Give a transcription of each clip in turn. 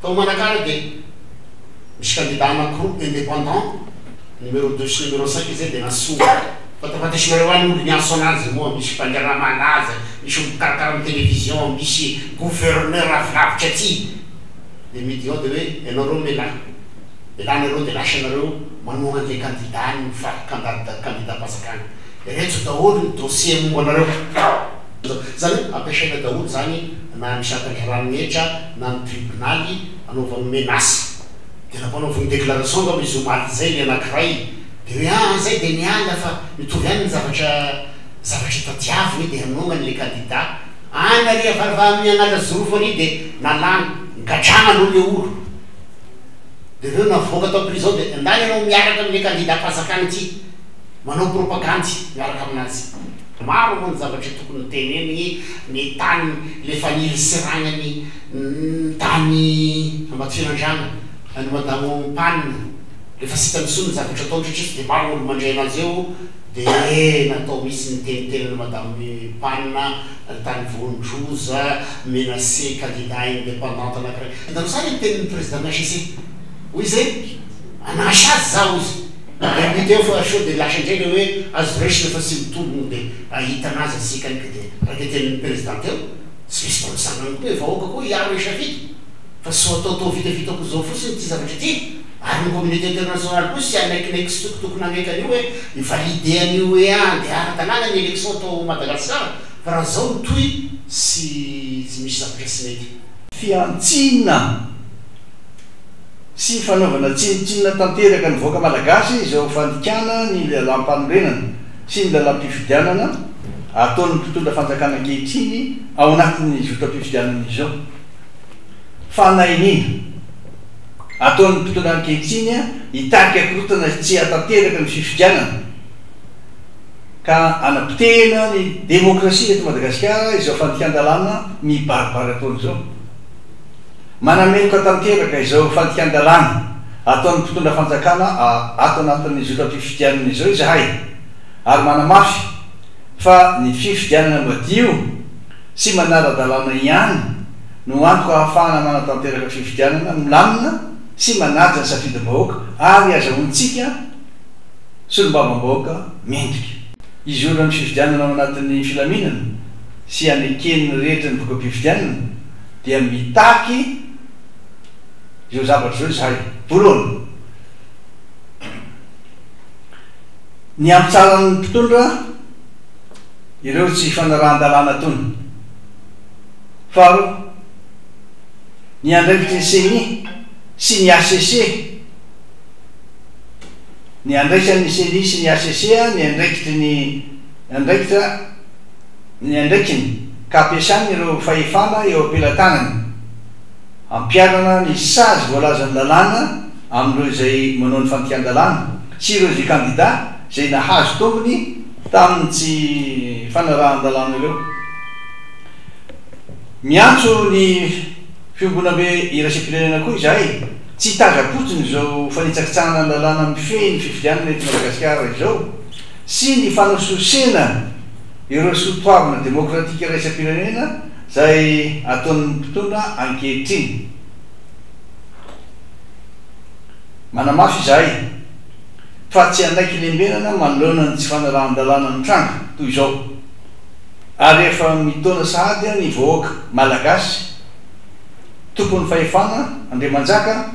Tao Manakara dia misy candidat anakiroa indépendant, numéro deux sy numéro cinq izay dia nasonga. Fantafantasinareo any olo niantso anazy moa, misy mpandraharaha malaza, misy olo mpikarakara amin'ny télévision, misy gouverneur avy lavitra aty. Dia midi ao dia hoe ianareo mialà, mialà nareo dia lasa nareo manohana an'ilay candidat ny fa candat candidat-mpanjakana. Ireto daholo ny dossier momba anareo. Izany hoe ampiasaina daholo izany na ny sampan-draharahan'ny hetra na ny tribonaly anaovany menace. Dia nampanaoviny déclaration angamba izy omaly izay ilay anankiray dia hoe aa zay dia niala fa mitovy ihany ny zavatra zavatra tadiaviny dia hanohana ilay candidat. Any ary avarava amin'ny Analanjirofo ary dia nalana, gadrana aloha ilay olo. Dia avy eo navoaka tao prison dia ndany ianao miaraka amin'ilay candidat-mpanjakana ity manao propagandy miaraka aminazy. Maro moa ny zavatra tokony ho tenenigny, ny tany le faniry sy ragniny ny tany Ambatofinandrahana, any Madamo Pan, refa tsy hitany intsony ny zavatra ataony satria tsy de maro ny olo mandray anazy eo de natao mihitsy ny teniteniny Madame Pan ny tany Vohondroza, menacer candidat indépendante anakiray. Hitanao tsara ny tenin'ny président ny HCC, hoy izy hoe hanasa azy za hozy. Dia mety eo fa sao dia lasa indray ilay hoe azo raisina fa tsy mitombogno dia ahita anazy atsika any ka dia araka ny tenin'ny président teo tsy misy mba mitsangana koa hoe vahoaka koa hiaro ny safidy fa tsy ho ataotao vitavita koa izao fotsiny ity zavatra ity ary ny communauté internationale koa tsy hanaikinaiky sy tokotokony hanaiky an'io hoe hi-valider an'io hoe andeha ara-dalàna ny élection atao Madagascar fa raha izao no tohy tsy tsy misy zavatra tsy mety. Fihantsiana. sy fanaovana tsinontsinona tanteraka ny vahoaka malagasy izao fandikana ny lalàmpanorenana sy ny lalàm-pifidianana ataon'ny mpitondra fanjakana ankehitriny ao anatin'ny zotram-pifidianana izao. Fanahiniana ataon'ny mpitondra ankehitriny hitarika korontana tsy hahatanteraka ny fifidianana ka hanapotehina ny demokrasia eto Madagasikara izao fandikan-dalàna mibaribary ataony izao. Manameloka tanteraka izao fandikan-dalàna ataon'ny mpitondra fanjakana ato anatin'ny zotram-pifidianana izao izahay ary manamafy fa ny fifidianana madio sy manara-dalàna ihany no antoka ahafahana manatanteraka fifidianana milamina sy manaja ny safidim-bahoaka ary azahoantsika solombavambahoaka mendrika. Hizoran'ny fifidianana ao anatin'ny filaminana sy haneken'ny rehetra ny voka-pifidianana dia mitaky izao zavatra izao izahay, voalohany, ny hampitsaran'ny mpitondra ireo tsy fanarahan-dalàna ataony, faharoa, ny andraikitry ny ceni sy ny hcc, ny andraisan'ny ceni sy ny hcc ny andraikitry ny andraikitra ny andraikiny ka ampiasany ireo fahefana eo am-pelatanany hampiharana ny sazy voalazan'ny lalàna amin'ireo izay manao ny fandikan-dalàna sy ireo izay kandida izay nahazo tombony tamin'ny tsy fanarahan-dalàna ireo. Miantso ny Fiombonambe iraisam-pirenena koa izahay tsy hitazam-potsiny izao fanitsakitsahana ny lalàna mifehy ny fifidianana eto Madagasikara izao sy ny fanosihosena ireo soa toavina demokratika iraisam-pirenena izay ataon'ny mpitondra ankehitriny. Manamafy izahay fa tsy hanaiky lembenana manoloana ny tsy fanarahan-dalàna mitranga toy izao ary efa mitaona sahady ny vahoaka Malagasy tompon'ny fahefana Andriamanjaka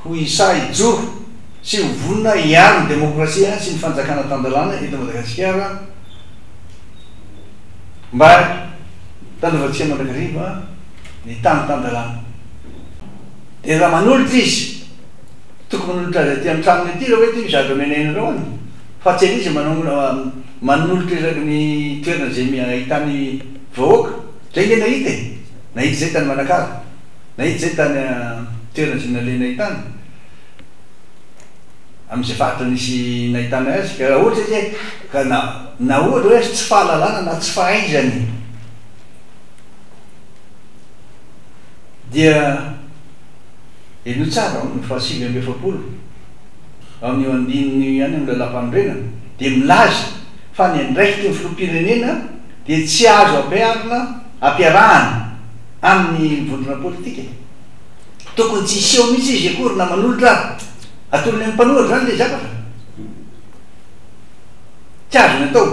ho sahy hijoro sy ho vonona hiaro ny demokrasia sy ny fanjakana tan-dalàna eto Madagasikara mba hitandrovantsika mandrakariva ny tany tan-dalàna. Dia raha manolotra izy, tokony manolotra azy aty amin'ny tranony aty ireo hoe ity misy zavatra omenay anareo any, fa tsy ery izy manao manolotra eraky ny toerana izay ahitany vahoaka. Zay nge nahita e! Nahita izay tany Manakara, nahita izay tany toerana izay nalehanay tany. Amin'izay faritra nisy nahitana azy, ka raha ohatra izy hoe, ka na na ohatra hoe tsy fahalalana na tsy fahaizany dia henoy tsara ao amin'ny faha 49 ao amin'io andininy io ihany amin'ny lalàmpanorenana dia milaza fa ny andraikitry ny filoham-pirenena dia tsy azo ampiharina ampiarahana amin'ny vondrona politika. Tokony tsy hiseho mihitsy izy akory na manolotra ary. Atolony amin'ny mpanohatra izany ilay zavatra. Tsy azony atao.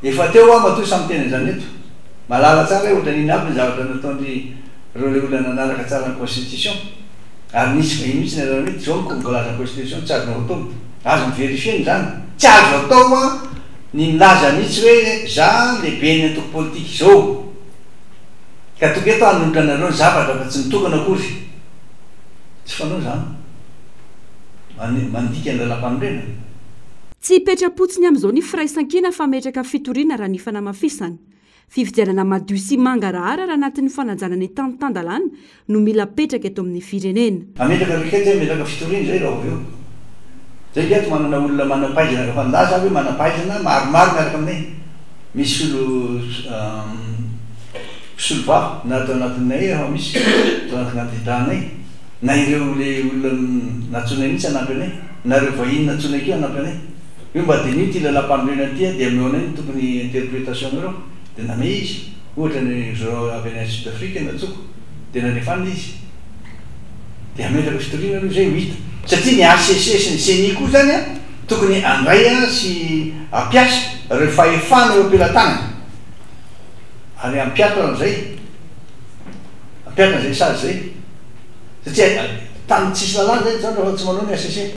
Efa teo aho matoa samy miteny an'izany eto. Mahalala tsara hoe ohatran'inona aby ny zavatra nataon-dry reo ilay olona nanaraka tsara ny constitution. Ary nisy vahiny mihitsy niarahana hoe izao no voalazan'ny constitution tsy azonao atao. Azo mi-verifier-na izany. Tsy azo atao an ny milaza mihitsy hoe za lehiben'ny antoko politika izao. Ka tonga eto aho hanolotra anareo ny zavatra fa tsy mitokana akory. Tsy fanao izany. Mandika ny lalàmpanorenana. Tsy hipetra-potsiny amin'izao ny firaisankina fa hametraka fitoriana raha ny fanamafisana. Fifidianana madio sy mangarahara raha anatin'ny fanajana ny tany tan-dalàna no mila apetraka eto amin'ny firenena. Hametraka requête zay, hametraka fitoriana zay raha avy eo. Zay nge ato manana olona manam-pahaizana, efa nilaza aho hoe manam-pahaizana maromaro miaraka aminay. Misy solo mpisolovava na ato anatinay efa misy, ato anatin'ny candidat-nay, na ireo le olona nantsoinay mihitsy hanampy anay, na ireo vahiny nantsoinay koa hanampy anay. Hoe mba diniho ity lalàmpanorenana ity dia omeo anay ny tokony interpretation-nareo. Dia namehy izy. Ohatra ny zareo avy any Sud Afrique nantsoiko dia nalefanina izy. Dia hametraka fitoriana aloha izay ho hita. Satria ny HCC sy ny ceni koa izany an, tokony handray sy hampiasa ireo fahefana eo am-pelatanany. Ary hampiatra an'izay, hampiatra an'izay sazy izay. Satria tany tsisy lalàna izay izany raha tsy manao ny HCC.